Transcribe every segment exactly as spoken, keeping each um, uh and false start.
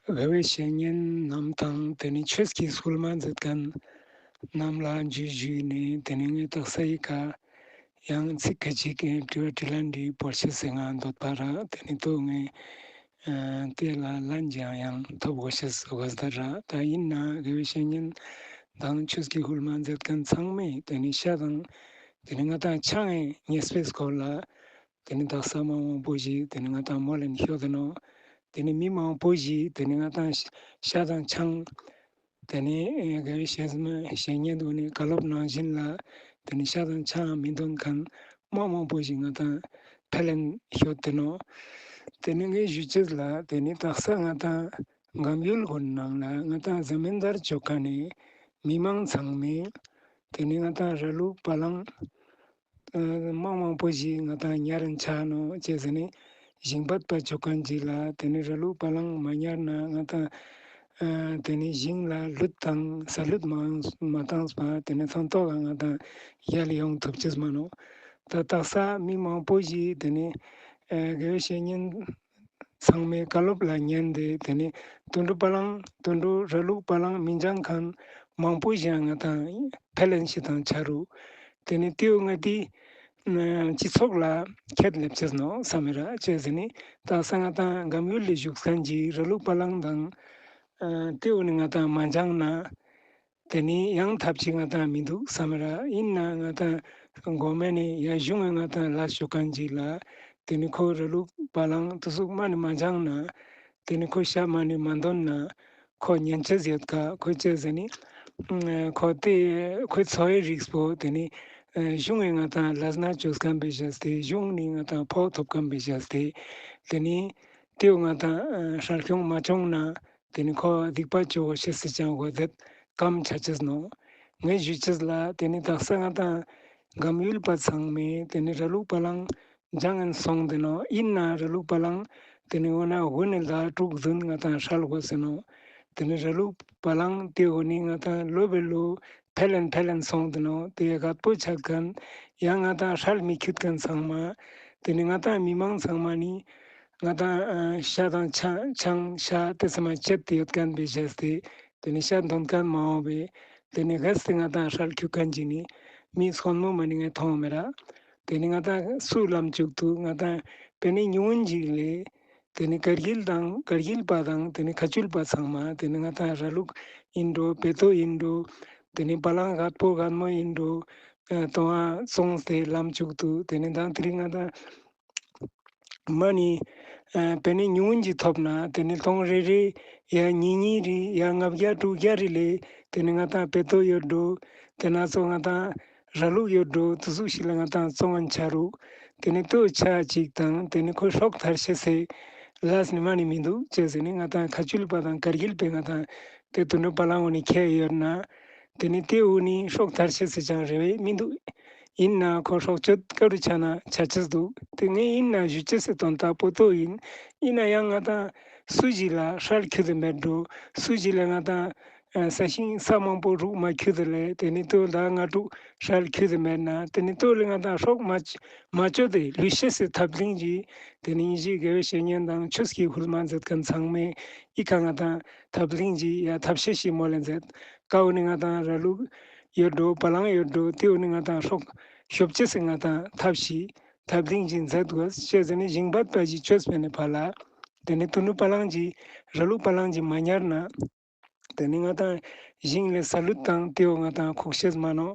དགེ་བའི་བཤེས་གཉེན་རྣམས་དང་དེ་ནི་ཆོས་ཀྱི་སྐུལ་མ་མཛད་མཁན་རྣམས་ལ་འཇུ་ཞུས་ནས་དེ་ནི་ངས་དག་ས་ཡི་ཀ་ཡང་ཚིག་ཁ་ཅིག་གི་དྲི་བ་དྲིས་ལན་འདྲི་བོ་ཤེས་སེ་ང་འདོད་པ་ར། དེ་ནི་ཏོ་ངས་ཨ་དེ་ལ་ལན་ཅང་ཡང་ཐོབ་གོ་ཤེས་གོ་ས་ར། ད་ཡིན་ན་དགེ་བའི་བཤེས་གཉེན་དང་ཆོས་ཀྱི་སྐུལ་མ་མཛད་མཁན་ཚང་མས་དེ་ནི་ཤ་དང་དེ་ནི་ང་ཏང་ཆང་ངི་ཉེས་པའི་སྐོར་ལ་དེ་ནི་དག་ས་མང་པོ་ཞིག་དེ་ནི་ང་ཏང་མོལ་ལེན་ཤོད་དེ་ནོག། དེ་ནི་མི་མང་པོ་ཞིག་དེ་ནི་ང་ཏང་ཤ་དང་ཆང་དེ་ནི་ཨེ་དགེ་བའི་བཤེས་མ་བཤེས་གཉེན་དུ་ནི་བཀའ་སློབ་ནང་བཞིན་ལ་དེ་ནི་ཤ་དང་ཆང་མི་འདོན་མཁན་མང་མང་པོ་ཞིག་ང་ཏང་ཕལ་ལེན་ཤོད་དེ་ནོག། དེ་ནི་ངས་ཞུ་ཅེས་ལ་དེ་ནི་དག་ས་ང་ཏང་གམ་ཡུལ་གུན་ནང་ལ་ང་ཏང་ཟ་མེན་དར་ཅོ་མཁན་ནི་མི་མང་ཚང་མས་དེ་ནི་ང་ཏང་ར་ལུག་བ་ལང་ཨ་མང་མང་པོ་ཞིག་ང་ཏང་ཉར་རིན་ཆ་ནོག་ཅེས་ཟེར་ནི་ཞིང་པ་པ་ཅོ་མཁན་ཅིག་ལ་དེ་ནི་ར་ལུག་བ་ལང་མ་ཉར་ན་ང་ཏང་ཨ་དེ་ནི་ཞིང་ལ་ལུད་དང་ས་ལུད་མ་མ་བཏང་པ་དེ་ནི་ཚང་ཏོག་ག་ང་ཏང་ཡལ་ཡོང་ཐུབ་ཅེས་མ་ནོག། ད་དག་ས་མི་མང་པོ་ཞིག་དེ་ནི་ཨ་དགེ་བའི་བཤེས་གཉེན་ཚང་མའི་བཀའ་སློབ་ལ་ཉན་ཏེ་དེ་ནི་དུད་འགྲོ་བ་ལང་དུད་འགྲོ་ར་ལུག་བ་ལང་མི་འཇང་མཁན་མང་པོ་ཞིག་ང་ཏང་ཕལ་ལེན་ཤེས་དང་ཆ་རུག། དེ་ནི་ཏེའུ་ང་ཏི་སྤྱི་ཚོགས་ལ་ཁྱད་ལེབ་ཅེས་ནོག་བསམ་མེད་ར། ཅེས་ཟེར་ནི་དག་ས་ང་ཏང་གམ་ཡུལ་ལ་བཞུགས་མཁན་གྱི་ར་ལུག་བ་ལང་དང་ཨ་ཏེའུ་ནི་ང་ཏང་མ་འཇང་ན་དེ་ནི་ཡང་ཐབས་ཅིག་ང་ཏང་མི་འདུག་བསམ་མེད་ར། ཡིན་ན་ང་ཏང་གོ་མེ་ནི་ཡ་གཞུང་ངི་ང་ཏང་ལ་ཞུ་མཁན་ཅིག་ལ་དེ་ནི་ཁོ་ར་ལུག་བ་ལང་དུ་སུག་མ་ནི་མ་འཇང་ན་དེ་ནི་ཁོ་ཤ་མ་ནི་མ་འདོན་ན་ཁོ་ཉན་ཅེས་ཡོད་ཀ། ཁོ་ཅེས་ཟེར་ནི་ཁོ་དེ་ཁོའི་འཚོ་བའི་རིགས་པོ་དེ་ནི་གཞུང་ངི་ང་ཏང་ལས་སྣ་ཅོ་མཁན་པེ་བྱས་ཏེ་གཞུང་ནི་ང་ཏང་ཕོགས་ཐོབ་མཁན་པེ་བྱས་ཏེ་དེ་ནི་ཏེའུ་ང་ཏང་ཧྲལ་ཁྱོང་མ་བྱུང་ན་དེ་ནི་ཁོ་སྡིག་པ་ཅོ་ཤེས་སི་ཅང་གོ་དེད་ཀམ་ཆ་ཅེས་ནོག། ངས་ཞུ་ཅེས་ལ་དེ་ནི་དག་ས་ང་ཏང་གམ་ཡུལ་པ་ཚང་མས་དེ་ནི་ར་ལུག་བ་ལང་འཇང་ངན་སོང་དེ་ནོག། ཡིན་ན་ར་ལུག་བ་ལང་དེ་ནི་འོ་ན་འོ་ནི་ལ་དྲུག་བདུན་ང་ཏང་ཧྲལ་གོས་ཟེར་ནོག། དེ་ནི་ར་ལུག་བ་ལང་དེ་འོ་ནི་ང་ཏང་ལོ་བེ་ལོ་ཕལ་ལེན་ཕལ་ལེན་སོང་དེ་ནོག། དེ་གད་པོ་ཆགས་མཁན་ཡང་ང་ཏང་ཧྲལ་མི་ཁྱུད་མཁན་ཚང་མ་དེ་ནི་ང་ཏང་མི་མང་ཚང་མ་ནི་ང་ཏང་ཨ་ཤ་དང་ཆང་ཆང་ཤ་དེ་ཚང་མ་བཅད་དེ་ཡོད་མཁན་པེ་བྱས་ཏེ་དེ་ནི་ཤ་འདོན་མཁན་མ་འོང་བས་དེ་ནི་གལ་སྲིད་ང་ཏང་ཧྲལ་ཁྱུད་མཁན་ཅིག་ནི་མི་སོན་མོ་མ་ནི་ངས་མཐོང་མེད་ར། དེ་ནི་ང་ཏང་སུ་ལམ་བཅུག་ཏུ་ང་ཏང་པེ་ནི་ཉུང་ངུན་ཅིག་ལས་དེ་ནི་ཀར་གིལ་དང་ཀར་གིལ་པ་དང་དེ་ནི་ཁ་ཆུལ་པ་ཚང་མ་དེ་ནི་ང་ཏང་ར་ལུག་ཡིན་འགྲོ་བེ་ཏོ་ཡིན་འགྲོ་དེ་ནི་བ་ལང་གད་པོ་གད་མོ་ཡིན་འགྲོ་ཨ་ཏོང་ཨ་སོང་སྟེ་ལམ་བཅུག་ཏུ་དེ་ནི་དང་དེ་རིང་ང་ཏང་མ་ནི་ཨ་པེ་ནི་ཉུང་ངུན་ཅིག་ཐོབ་ན་དེ་ནི་ཏོང་རེ་རེ་ཡ་ཉིས་ཉིས་རེ་ཡ་ལྔ་བརྒྱ་དྲུག་བརྒྱ་རེ་ལས་དེ་ནི་ང་ཏང་བེ་ཏོ་ཡོད་འགྲོ་དེ་ན་ཚོ་ང་ཏང་ར་ལུག་ཡོད་འགྲོ་དུ་སུག་ཤིག་ལ་ང་ཏང་བཙོང་ངན་ཆ་རུག། དེ་ནི་ལྟོས་ཆ་ཅིག་དང་དེ་ནི་ཁོ་སྲོག་ཐར་ཤེས་སེ་ལས་ནི་མ་ནི་མི་འདུག་ཅེས་ཟེར་ནི་ང་ཏང་ཁ་ཆུལ་པ་དང་ཀར་གིལ་པའི་ང་ཏང་དེ་དུད་འགྲོ་བ་ལང་འོ་ནི་ཁྱེར་ཡོད་ན་དེ་ནི་དེ་འོ་ནི་སྲོག་ཐར་ཤེས་སེ་ཅང་རེ་བས་མི་འདུག། ཡིན་ན་ཁོ་སྲོག་གཅོད་ཀ་རུ་ཆ་ན་ཆ་ཅེས་འདུག། དེ་ངས་ཡིན་ན་ཞུ་ཅེས་སེ་དོན་དག་པོ་ཏོ་ཡིན། ཡིན་ན་ཡང་ང་ཏང་སུ་ཞིག་ལ་ཧྲལ་ཁྱུད་དེ་མེད་འགྲོ་སུ་ཞིག་ལ་ང་ཏང་ས་ཞིང་ས་མང་པོ་རུག་མ་ཁྱུད་དེ་ལས་དེ་ནི་ལྟོས་ཟླ་ལྔ་དྲུག་ཧྲལ་ཁྱུད་དེ་མེད་ན་དེ་ནི་ལྟོས་ལས་ང་ཏང་སྲོག་མ་མ་གཅོད་དེ་ལུས་ཤེས་སི་ཐབས་ལིང་ཅིག་དེ་ནི་ཡིན་ཞིག་དགེ་བའི་བཤེས་གཉེན་དང་ཆོས་ཀྱི་ཧུར་མ་མཛད་མཁན་ཚང་མས་ཨི་ཁ་ང་ཏང་ཐབས་ལིང་ཅིག་ཡ་ཐབས་ཤེས་ཤིག་མོལ་ལེན་མཛད་ཀའོ་ནི་ང་ཏང་ར་ལུག་ཡོད་འགྲོ་བ་ལང་ཡོད་འགྲོ་དེ་འོ་ནི་ང་ཏང་སྲོག་ཤོབ་ཅེས་སི་ང་ཏང་ཐབས་ཤིག་ཐབས་ལིང་ཅིག་མཛད་དགོས་ཤེས་ཟེར་ནི་ཞིང་པ་པ་ཞིག་ཆོས་པའི་ནི་ཕ་ལ་དེ་ནི་དུད་འགྲོ་བ་ལང་ཅིག་ར་ལུག་བ་ལང་ཅིག་མ་ཉར་ན། དེ་ནི་ང་ཏང་ཞིང་ལས་ས་ལུད་དང་ཏེའུ་ང་ཏང་ཁུག་ཤེས་མ་ནོག།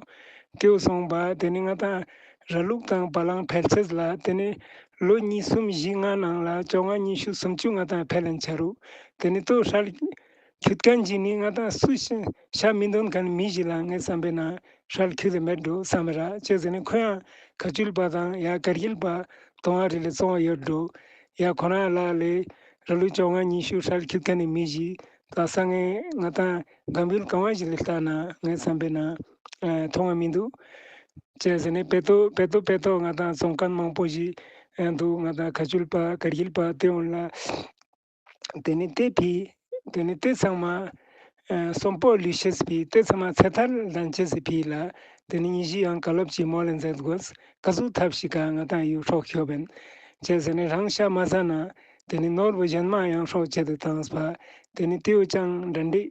ཏེའུ་སོང་པ་དེ་ནི་ང་ཏང་ར་ལུག་དང་བ་ལང་ཕལ་ཆེར་ལ་དེ་ནི་ལོ་གཉིས་གསུམ་བཞི་ལྔ་ནང་ལ་བཅོ་ལྔ་ཉི་ཤུ་སུམ་ཅུ་ང་ཏང་ཕལ་ལེན་ཆ་རུག། དེ་ནི་ལྟོས་ཧྲལ་ཁྱུད་མཁན་ཅིག་ནི་ང་ཏང་སུ་ཤ་མི་འདོན་མཁན་མི་ཞིག་ལ་ངས་བསམ་པའི་ན་ཧྲལ་ཁྱུད་དེ་མེད་འགྲོ་བསམ་ར་ཅེས་ཟེར་ནི་ཁོ་ཡང་ཁ་ཆུལ་པ་དང་ཡ་ཀར་གིལ་པ་ཏོང་ཨ་རི་ལས་བཙོང་བ་ཡོད་འགྲོ། ཡ་ཁོ་ན་ལ་ལས་ར་ལུག་བཅོ་ལྔ་ཉི་ཤུ་ཧྲལ་ཁྱུད་མཁན་ནི་མི་ཞིག་ད་ས་ངས་ང་ཏང་གམ་ཡུལ་གང་བ་ཞིག་ལས་ལྟ་ན་ངས་བསམ་པའི་ན་མཐོང་བ་མི་འདུག། ཅེས་ཟེར་ནས་བེ་ཏོ་བེ་ཏོ་བེ་ཏོ་ང་ཏང་བཙོང་མཁན་མང་པོ་ཞིག་འདུག། ང་ཏང་ཁ་ཆུལ་པ་ཀར་གིལ་པ་དེ་འོན་ལ་དེ་ནི་དེ་ཕི་དེ་ནི་དེ་ཚང་མ་གསོན་པོ་ལུས་ཤེས་ཕི་དེ་ཚང་མ་ཚེ་ཐར་ལྡན་ཅེས་ཕི་ལ་དེ་ནི་ཉི་ཤི་ཡང་བཀའ་སློབ་ཅིག་མོལ་ལེན་མཛད་དགོས། ཀ་ཟུག་ཐབས་ཤིག་ག་ང་ཏང་ཡུ་སྲོག་ཤོབ་བན་ཅེས་ཟེར་ནས་རང་ཤ་མ་ཟ་ན་ ཏེ་ནེ་ནོར་བུ་ཞན་མ་ཡང་སྲོག་བཅད་དེ་ཏངས་པ། ཏེ་ནེ་ཏེའུ་ཅང་འདྲ་འདྲི་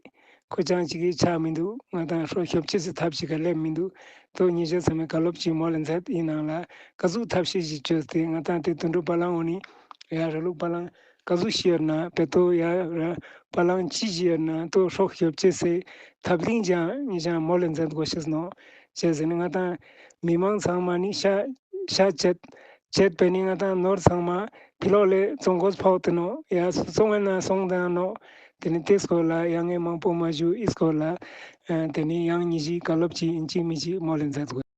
ཁོ་ཅང་ཅིག་གི་ཆ་མི་དུག། ང་དང་སྲོག་ཤོབ་ཅེས་སི་ཐབས་ཤིག་ག་ལེབ་མི་དུག། ཏོ་ཉེ་ཞ་ཚང་མའི་ཀ་ལོབ་ཅིག་མོལ་ལེ་ཛད། ཨིན་ནའང་ལ་ཀ་ཟུག་ཐབས་ཤེས་ཤིག་ཅོས་ཏེ་ང་དང་ཏེ་དུད་འགྲོ་བ་ལང་འོ་ནི་ཡ་ར་ལུག་བ་ལང་ཀ་ཟུག་ཤི་ཡོད་ན་པེ་ཏོ་ཡ་ར་བ་ལང་ཅི་ཤི་ཡོད་ན་ཏོ་སྲོག་ཤོབ་ཅེས་སི་ཐབས་ལིང་ཅང་ཉེ་ཞ་མོལ་ལེ་ཛད་གོས་ཤེས་ནོག། ཅི་ཟེར་ན་ང་དང་མི་མང་ཚང་མ་ནི་ཤ་ཤ་ཅད་ཅད་པེ་ནི་ང་དང་ནོར་ཚང་མ་ཕི་ལོག་ལེ་ཙོང་གོས་ཕོག་ཏེ་ནོག། ཡ་སུ་ཙོང་ཨིན་ན་སོང་དང་ནོག། ཏེ་ནེ་ཏེ་སྐོར་ལ་ཡང་ངས་མང་པོ་མ་ཞུ་ཨི་སྐོར་ལ་ཨ་ཏེ་ནེ་ཡང་ཉེ་ཞའི་ཀ་ལོབ་ཅིག་ཨིན་ཅིག་མི་ཅིག་མོལ་ལེ་ཛད་གོས།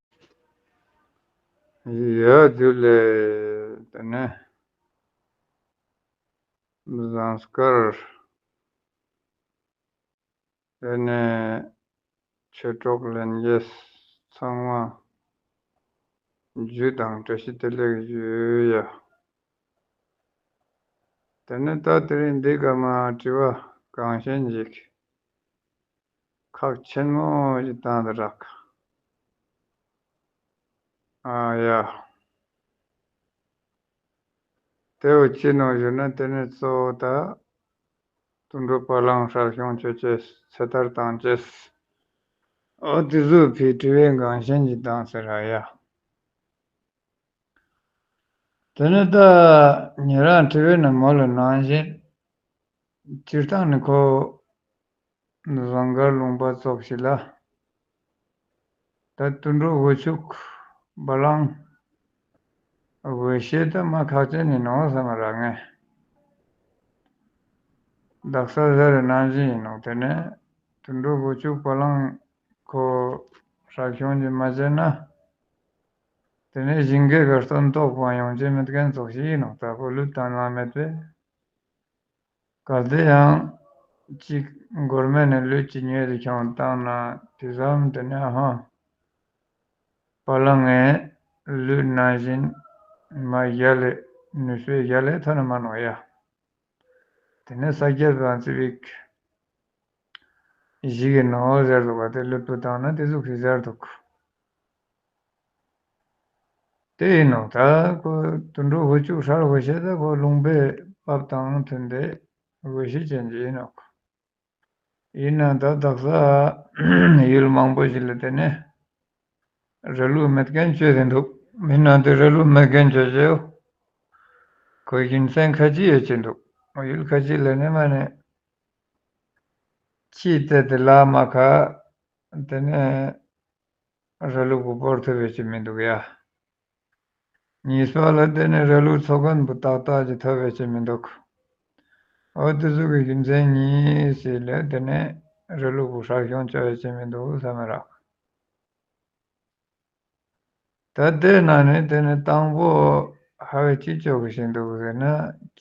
ཡ་ཇུ་ལེ། ཏེ་ནེ་ཟངས་དཀར། ཏེ་ནེ་ཆོས་གྲོགས་ལྷན་རྒྱས་ཚང་མ་ཇུ་དང་བཀྲ་ཤིས་བདེ་ལེགས་ཞུ་ཡ། ཏེ་ནེ་ད་དེ་རིང་འདི་ག་མ་དྲི་བ་གང་ཤེས་ཞིག་ཁག་ཆེན་མོ་ཞིག་བཏང་དེ་རག། ཨ་ཡ། ཏེ་བོ་ཅི་ནོག་ཞུ་ན་ཏེ་ནེ་གཙོ་བོ་ད་དུད་འགྲོ་བ་ལང་སྲོག་ཤོང་ཅོ་ཅེས་ཚེ་ཐར་ཏང་ཅེས། འོ་ཏེ་ཟུག་ཕི་དྲི་བའི་འགངས་ཤེས་ཅིག་བཏང་ཟེར་ར་ཡ། ཏེ་ནེ་ད་ཉེ་རང་དྲི་བའི་ནང་མོལ་ལེ་ནང་བཞིན་སྤྱིར་བཏང་ནི་ཁོ་ཟངས་དཀར་ལུང་པ་ཙོགས་ཤིག་ལ་ད་དུད་འགྲོ་སྒོ་ཕྱུགས་བ་ལང་འོ་ཤེས་ད་མ་ཁག་ཅན་ཨིན་ནོག་སམ་རག་ངས། དག་ས་ཟེར་རེ་ནང་བཞིན་ཨིན་ནོག། ཏེ་ནེ་དུད་འགྲོ་སྒོ་ཕྱུགས་བ་ལང་ཁོ་སྲོག་ཤོང་ཅིག་མ་ཅོས་ན་ཏེ་ནེ་ཞིང་ཁའི་གར་སྟོན་ཏོག་པོ་ཡོང་ཅེས་མེད་ཁན་ཙོགས་ཤིག་ཨིན་ནོག། ད་ཁོ་ལུད་ཏང་ན་མེད་པས། གལ་ཏེ་ཡང་ཅིག་གོར་མེན་ནེ་ལུད་ཅིག་ཉོས་ཏེ་ཁྱོང་ཏང་ན་ཏེ་ཙམ་ཏེ་ནེ་ཧ་བ་ལང་ངི་ལུད་ནང་བཞིན་མ་ཡ་ལེ་ནུས་པའི་ཡ་ལེ་ཐོན་ན་མ་ནོག་ཡ། ཏེ་ནེ་ས་རྒྱལ་བང་རྩི་བིག་ཞིག་ཨིན་ནོག་ཟེར་དུག་པ། ཏེ་ལུད་པོ་ཏང་ན་ཏེ་ཟུག་གི་ཟེར་དུག། ཏེ་ཨིན་ནོག། ད་ཁོ་དུད་འགྲོ་སྒོ་ཕྱུགས་སྲོག་ཤོང་ཅེས་ད་ཁོ་ལུང་པའི་བབ་དང་མཐུན་ཏེ་སྒོ་ཕྱུགས་ཅན་ཅིག་ཨིན་ནོག། ཨིན་ནའང་ད་དག་ས་ཡུལ་མང་པོ་ཞིག་ལ་ཏེ་ནེ་ར་ལུག་མེད་ཁན་ཅོས་ཏེ་དུག། མེན་ན་ཏེ་ར་ལུག་མེད་ཁན་ཅོ་ཅེས་ཁོ་རྒྱུ་མཚན་ཁ་ཅིག་ཡོད་ཅེས་དུག། ཡུལ་ཁ་ཅིག་ལ་ནི་མ་ནེ་ཁྱི་ཏེ་ཏེ་ལ་མ་ཁ་ཏེ་ནེ་ར་ལུག་པོ་བོར་ཐུབ་བེ་ཅིག་མི་དུག་ཡ། ཉིས་པ་ལ་ཏེ་ནེ་ར་ལུག་ཚོ་མཁན་པོ་ཏག་ཏག་ཅིག་ཐོབ་བེ་ཅིག་མི་དུག། འོ་ཏེ་ཟུག་གི་རྒྱུ་མཚན་གཉིས་ཤིག་ལས་ཏེ་ནེ་ར་ལུག་པོ་སྲོག་ཤོང་ཅོ་བེ་ཅིག་མི་དུག་སམ་རག། ད་ཏེ་ནང་ནེ་ཏེ་ནེ་དང་པོ་ཧ་བེ་ཅི་ཅོ་གོས་ཤེས་དུག་ཟེར་ན་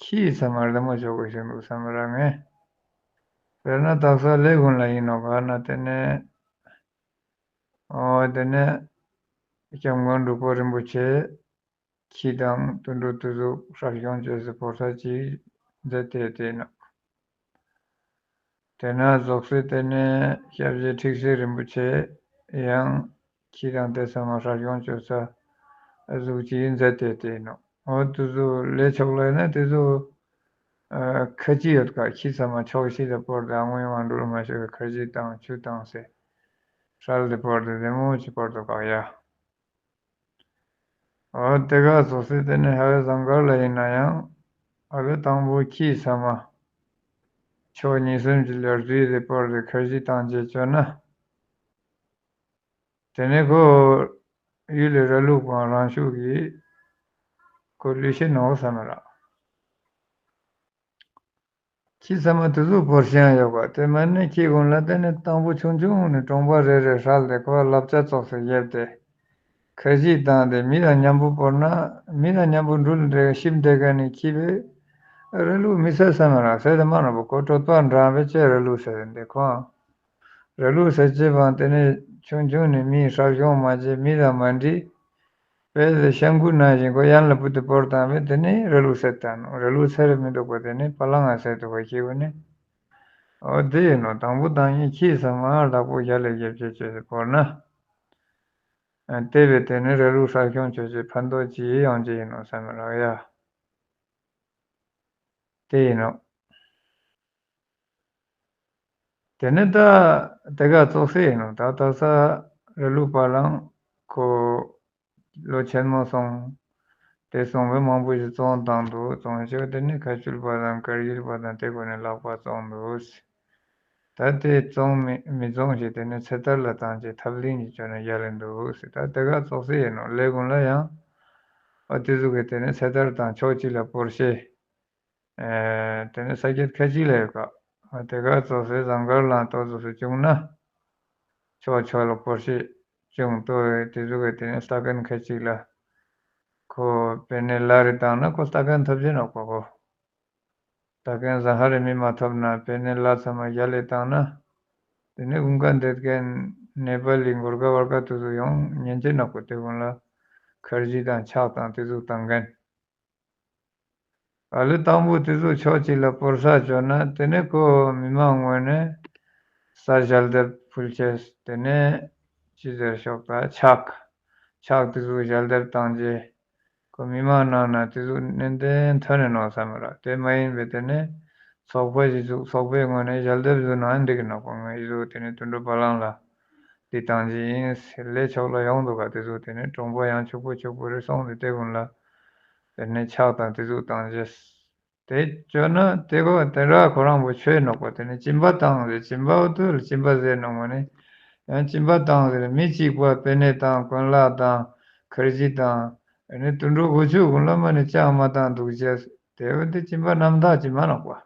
ཁྱི་ཚང་མ་རྡེ་མོ་ཅོ་གོས་ཤེས་དུག་སམ་རག་ངས། དཔེར་ན་དག་ས་ལེ་གུན་ལ་ཨིན་ནོག་ག་ན་ཏེ་ནེ་འོ་ཏེ་ནེ་སྐྱབས་མགོན་འབྲུག་པ་རིན་པོ་ཆེ་ཁྱི་དང་དུད་འགྲོ་ཏེ་ཟུག་སྲོག་ཤོང་ཅེས་སི་ཕོར་ས་ཅིག་མཛད་དེ་ཏེ་ནོག། ཏེ་ནེ་ཟུག་སེ་ཏེ་ནེ་སྐྱབས་རྗེ་ཁྲིག་སེ་རིན་པོ་ཆེ་ཡང་ཁྱི་དང་ཏེ་ཚང་མ་སྲོག་ཤོང་ཅོ་ས་ཟུག་ཅིག་མཛད་དེ་ཏེ་ནོག། འོ་ཏེ་ཟུག་ལེ་ཕྱོགས་ལ་ནི་ཏེ་ཟུག་ཨ་ཁ་ཅིག་ཡོད་ཀ། ཁྱི་ཚང་མ་ཕྱོགས་ཤིག་ལ་བོར་ཏེ་ཨ་ངོ་ཡོང་བ་འགྲུལ་མ་ཤོར་བའི་ཁར་ཇི་དང་ཆུ་དང་ཟེར་སྲལ་ཏེ་བོར་ཏེ་རྡེ་མོ་ཅིག་བོར་དུག་ག་ཡ། འོ་ཏེ་ག་ཟུག་སེ་ཏེ་ནེ་ཧ་བེ་ཟངས་དཀར་ལ་ཨིན་ནའང་ཨ་བེ་དང་པོ་ཁྱི་ཚང་མ་ཕྱོགས་གཉིས་གསུམ་ཅིག་ལ་རྫུས་ཏེ་བོར་ཏེ་ཁར་ཇི་ཏང་ཅེས་ཅོ་ན་ཏེ་ནེ་ཁོ་ཡུལ་ལི་ར་ལུག་པོའང་རང་ཤུགས་ཀྱིས་ཁོ་ལུས་ཤེས་ནོག་སམ་རག། ཁྱི་ཚང་མ་ཏེ་ཟུག་བོར་ཤེས་ཡོད་པ། ཏེ་མ་ནེ་ཁྱི་གུན་ལ་ཏེ་ནེ་དང་པོ་ཆུང་ཆུང་ནེ་གྲོང་པ་རེ་རེ་སྲལ་ཏེ་ཁོ་ལབ་ཅ་ཙོགས་སེ་ཡེབས་ཏེ་ཁར་ཇི་ཏང་སྟེ་མི་དང་ཉམ་པོ་བོར་ན་མི་དང་ཉམ་པོ་འགྲུལ་ཏེ་ཤིབ་ཏེ་ག་ནེ་ཁྱི་བོའི་ར་ལུག་མི་ཟེར་སམ་རག་ཟེར་ཏེ་མ་ནོག་པ། ཁོ་གྲོད་པ་འགྲངས་པེ་ཅེ་ར་ལུག་ཟེར་ཏེ་ཁོ་ར་ལུག་ཟེར་ཅེས་པོའང་ཏེ་ནེ་ཆུང་ཆུང་ནེ་མི་སྲོག་ཤོང་མ་ཅོས་མི་དང་མ་འདྲིས། དཔེ་ཤང་ཀུ་ནང་བཞིན་ཁོ་ཡན་ལ་བུད་དེ་བོར་ཏང་བས་ཏེ་ནེ་ར་ལུག་ཟེར་ཏང་ནོག། ར་ལུག་ཟེར་རེ་མི་དུག་པ། ཏེ་ནེ་བ་ལང་ང་ཟེར་དུག་པ་ཁྱི་གུན་ནི། འོ་ཏེ་ཨིན་ནོག། དང་པོ་དང་ནི་ཁྱི་ཚང་མ་བདག་པོ་ཞལ་ལ་ཡེབ་ཅེས་ཅོས་ཏེ་བོར་ན་ཏེ་བས་ཏེ་ནེ་ར་ལུག་སྲོག་ཤོང་ཅོ་ཅེས་ཕན་ཐོགས་ཅི་ཡོང་ཅེས་ཨིན་ནོག་སམ་རག་ཡ། དེ་ཡིན་ནོག། དེ་ནས་ད་དེ་ག་ཙོགས་སེ་ཡིན་ནོག། ད་ད་ས་ར་ལུག་པ་ལང་ཁོ་ལོ་ཆེན་མོ་སོང་། དེ་སོང་བས་མང་པོ་ཞིག་བཙོང་བཏང་འདུག། བཙོང་ཞིག་དེ་ནས་ཁ་ཆུལ་པ་དང་ཁར་ཇིལ་པ་དང་དེ་ཀུན་ནས་ལག་པ་བཙོང་འདུག། ད་དེ་བཙོང་མི་མི་བཙོང་ཞིག་དེ་ནས་ཚེ་ཐར་ལ་བཏང་ཅེས་ཐབས་ལིང་ཞིག་བཅོས་ན་ཡ་ལེ་འདུག་ཟེར། ད་དེ་ག་ཙོགས་སེ་ཡིན་ནོག། ལས་ཀུན་ལ་ཡང་ཨ་དེ་ཟུག་གི་དེ་ནས་ཚེ་ཐར་དང་ཕྱོགས་གཅིག་ལ་བོར་ཤེས། ཨེ་དེ་ནས་ས་ཀྱད་ཁ་ཅིག་ལ་ཡོད་ཀ། ཨ་དེ་ག་ཙོགས་སེ་ཟངས་དཀར་ལང་ཏོག་ཙོགས་སེ་བྱུང་ན། ཕྱོགས་ཕྱོགས་ལ་བོར་ཤེས་བྱུང་ཏོ། དེ་ཟུག་གི་དེ་ནས་ལྟ་མཁན་ཁ་ཅིག་ལ་ཁོ་པེ་ནེ་ལ་རེ་བཏང་ན་ཁོ་ལྟ་མཁན་ཐོབ་ཅེས་ནོག་པ་ཁོ། ད་གན་ཟ་ཧ་རེ་མི་མ་ཐོབ་ན་པེ་ནེ་ལ་ཚང་མ་རྒྱ་ལས་བཏང་ན། དེ་ནས་དགུན་ཁ་འདེད་མཁན་ནེ་པ་ལི་གོར་ཁ་བར་ཁ་དེ་ཚོ་ཡོང་ཉན་ཅེས་ནོག་པ། དེ་ཀུན་ལ་ཁར་ཇི་དང་ཕྱག་དང་དེ་ཚོ་བཏང་མཁན། ཨ་ལེ་དང་པོ་དེ་ཚོ་ཕྱོགས་གཅིག་ལ་བོར་ས་བཅོས་ན་དེ་ནས་ཁོ་མི་མང་ངོས་ནས་ས་ཞལ་འདེབས་ཕུལ་ཅེས། དེ་ནས་ཅི་ཟེར་ཤོག་ད་ཕྱག་ཕྱག་དེ་ཚོ་ཞལ་འདེབས་བཏང་ཅེས། ཁོ་མི་མང་ནང་ན་དེ་ཟུག་ནན་ཏན་ཐོན་ནས་ནོག་བསམ་ར། དེ་མ་ཡིན་པའི་དེ་ནས་ཚོགས་པ་ཞིག་ཚུགས། ཚོགས་པའི་ངོས་ནས་ཞལ་འདེབས་བཟོ་ན་འགྲིག་གི་ནོག་པ། ང་ཡི་ཟུག་དེ་ནས་དུད་འགྲོ་བ་ལང་ལ་འདི་བཏང་ཅེས་ཡིན་ཟེར་ལས་ཕྱོགས་ལ་ཡོང་འདུག་ག། དེ་ཟུག་དེ་ནས་གྲོང་པ་ཡང་ཕྱུག་པོ་ཕྱུག་པོ་རེ་སོང་སྟེ་དེ་ཀུན་ལ་དེ་ནས་ཕྱག་དང་དེ་ཟུག་བཏང་ཅེས། དེ་བཅོས་ན་དེ་གོ་དེ་འདྲ་ཁོ་རང་པོ་ཆོས་ནོག་པ། དེ་ནས་སྦྱིན་པ་བཏང་ཟེར། སྦྱིན་པ་འོ་དུ་ལ་སྦྱིན་པ་ཟེར་ནོག་མ་ནི། ཡང་སྦྱིན་པ་བཏང་ཟེར། མི་གཅིག་པ་པེ་ནེ་དང་གོན་ལག་དང་ཁར་ཇི་དང་ཨ་ནི་དུད་འགྲོ་སྒོ་ཕྱུགས་ཀུན་ལ་མ་ནི་ཅང་མ་བཏང་འདུག་ཅེས། དེ་བོ་དེ་སྦྱིན་པ་རྣམ་དག་ཅིག་མ་ནོག་པ།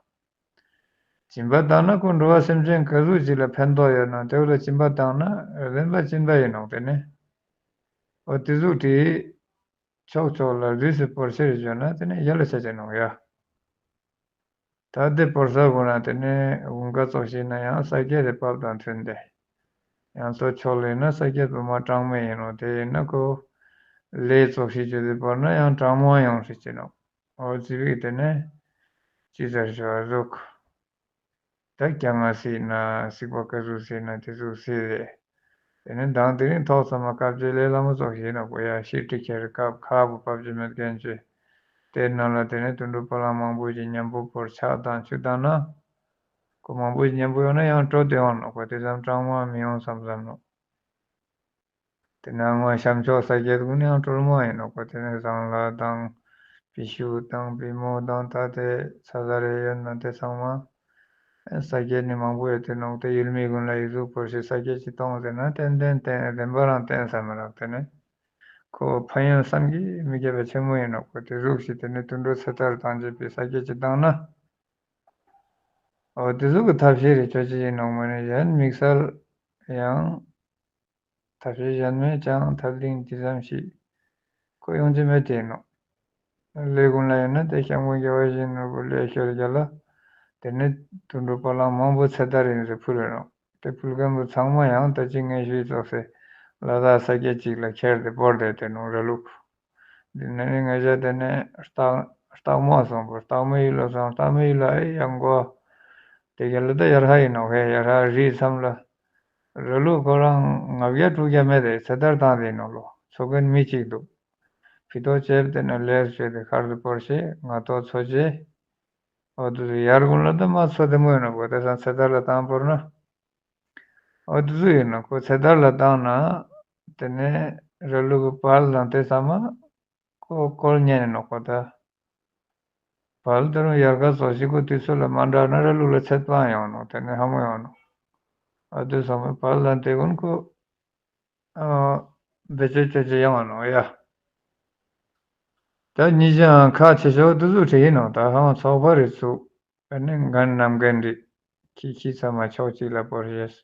སྦྱིན་པ་བཏང་ན་ཁོ་འགྲོ་བ་སེམས་ཅན་ག་ཟུག་ཅིག་ལ་ཕན་ཐོགས་ཡོད་ན་དེ་བོ་ལ་སྦྱིན་པ་བཏང་ན་བདེན་པ་སྦྱིན་པ་ཡིན་ནོག། དེ་ནི་འོ་དེ་ཟུག་དེ་ཕྱོགས་ཕྱོགས་ལ་རིས་སུ་བོར་ཤེས་རེ་བཅོས་ན་དེ་ནི་ཡ་ལ་ཆ་ཅེས་ནོག་ཡ། ད་དེ་བོར་ས་གོ་ན་དེ་ནི་དགུན་ཁ་ཙོགས་ཤིག་ན་ཡང་ས་ཀྱད་དེ་བབས་དང་མཐུན་ཏེ། ཡང་སོ་ཕྱོགས་ལ་ཡིན་ན་ས་ཀྱད་བུ་མ་གྲང་མོ་ཡིན་ནོག། དེ་ཡིན་ན་ཁོ་ལས་ཙོགས་ཤིག་བཅོས་ཏེ་བོར་ན་ཡང་གྲང་མོ་ཡོང་ཤེས་ཅེས་ནོག། འོ་ཙི་བིག་དེ་ནི་ཅི་ཟེར་ཤོག་ཟུག། ད་རྐྱང་ང་སྲིད་ན་སྲིད་པ་ག་ཟུག་སྲིད་ན་དེ་ཟུག་སྲིད་རེད། དེ་ནས་མདང་དེ་རིང་ཐོག་ཚང་མ་བཀབ་ཅེས་ལས་སླ་མོ་ཙོགས་ཤིག་ཡིན་ནོག་པ། ཡ་ཤི་ཏི་ཁྱེར་སྐབས་ཁ་བོ་བབས་ཅེས་མེད་མཁན་ཅིག། དེ་ནང་ལ་དེ་ནས་དུད་འགྲོ་བ་ལང་མང་པོ་ཞིག་མཉམ་པོ་བོར་ཕྱག་དང་ཆུ་བཏང་ན། ཁོ་མང་པོ་ཞིག་མཉམ་པོ་ཡོང་ན་ཡང་དྲོ་དེ་ཡོང་ནོག་པ། དེ་ཙམ་གྲང་མོ་མི་ཡོང་བསམ་བསམ་ནོག། དེ་ནང་ང་ཤམ་ཕྱོགས་ས་ཀྱད་ཀུན་ཡང་དྲོ་མོ་ཡིན་ནོག་པ། དེ་ནས་ཟངས་ལ་དང་བི་ཤུ་དང་བི་མོ་དང་ད་དེ་ཚ་ས་རེ་ཡོད་ན་དེ་ཚང་མ་ས་ཀྱད་ནི་མང་པོ་ཡོད་དེ་ནོག། དེ་ཡུལ་མི་ཀུན་ལ་ཡི་ཟུག་བོར་ཤེས་ས་ཀྱད་ཅིག་གཏོང་ཟེར་ན་ཏན་ཏན་ཏན་བདེན་པ་རང་བསྟན་ས་མི་རག། དེ་ནས་ཁོ་ཕན་ཡོན་བསམ་གྱིས་མི་ཁྱབ་པ་ཆེན་མོ་ཡིན་ནོག་པ། དེ་ཟུག་ཞིག་དེ་ནས་དུད་འགྲོ་ཚེ་ཐར་བཏང་ཅེས་པའི་ས་ཀྱད་ཅིག་བཏང་ན། འོ་དེ་ཟུག་གི་ཐབས་ཤེས་རེ་བཅོ་ཅེས་ཡིན་ནོག་མ་ནི་གཞན་དམིགས་བསལ་ཡང་ཐབས་ཤེས་གཞན་མེད་ཀྱང་ཐབས་ལིང་ཅི་ཙམ་ཞིག་ཁོ་ཡོང་ཅེས་མེད་དེ་ནོག། ལས་ཀུན་ལ་ཡིན་ན་དེ་སྐྱབས་མགོན་རྒྱལ་བ་ཡིད་བཞིན་ནོར་བུ་ལས་ཤོར་རྒྱ་ལ་དེ་ནི་དུད་འགྲོ་བ་ལང་མང་པོ་ཚེ་ཐར་ཡིན་ཟེར་ཕུལ་རེ་ནོག། དེ་ཕུལ་མཁན་པོ་ཚང་མ་ཡང་ད་ཅི་ངས་ཞུས་ཙོགས་སེ་ལ་དྭགས་ས་ཀྱད་ཅིག་ལ་ཁྱེར་ཏེ་བོར་བསྡད་དེ་ནོག་ར་ལུག། འདི་ནི་ང་ཞ་དེ་ནས་སྟག་སྟག་མོ་སོང་པོ་སྟག་མོ་ཡུལ་ལ་སོང་། སྟག་མོ་ཡུལ་ལ་ཨེ་ཡང་གོ། དེ་ག་ལ་ད་ཡར་ཧ་ཡིན་ནོག་ཧེ། ཡར་ཧ་རི་མཚམས་ལ་ར་ལུག་ཁོ་རང་ལྔ་བརྒྱ་དྲུག་བརྒྱ་མེད་དེ་ཚེ་ཐར་བཏང་དེ་ཡིན་ནོག་ལོ། འཚོ་མཁན་མི་གཅིག་འདུག། ཕི་ཏོ་བཅད་དེ་ནས་ལས་བྱས་ཏེ་ཁར་དུ་བོར་ཤེས་ང་ཏོ་འཚོ་ཅེས། འོ་དུ་ཡར་ཀུན་ལ་ད་མ་འཚོ་དེ་མོ་ཡིན་ནོག་པ། དེ་སང་ཚེ་ཐར་ལ་བཏང་བོར་ན། འོ་དེ་ཟུག་ཡིན་ནོག། ཁོ་ཚེ་ཐར་ལ་བཏང་ན་དེ་ནས་ར་ལུག་གི་བལ་དང་དེ་ཚང་མ་ཁོ་བཀོལ་ཉན་ནི་ནོག་པ། ད་བལ་དེ་རུ་ཡར་ཀ་ཙོགས་ཤིག་ཁོ་དུས་ཚོད་ལ་མ་འདྲ་ན་ར་ལུག་ལ་ཚད་པ་ཡོང་ནོག། དེ་ནས་ཧ་མོ་ཡོང་ནོག། འོ་དེ་ཚང་མ་བལ་དང་དེ་ཀུན་ཁོ་ཨ་བེད་སྤྱོད་བཅོ་ཅེས་ཡོང་ནོག་ཡ། ད་ཉིན་ཞག་ཁ་ཆེ་ཤོས་དེ་ཟུག་བྲིས་ཡིན་ནོག། ད་ཧང་ཚོགས་པ་རེ་ཚུགས། ཨ་ནི་འགན་ནམ་འགན་རེ། ཁྱི་ཁྱི་ཚང་མ་ཕྱོགས་གཅིག་ལ་བོར་ཤེས།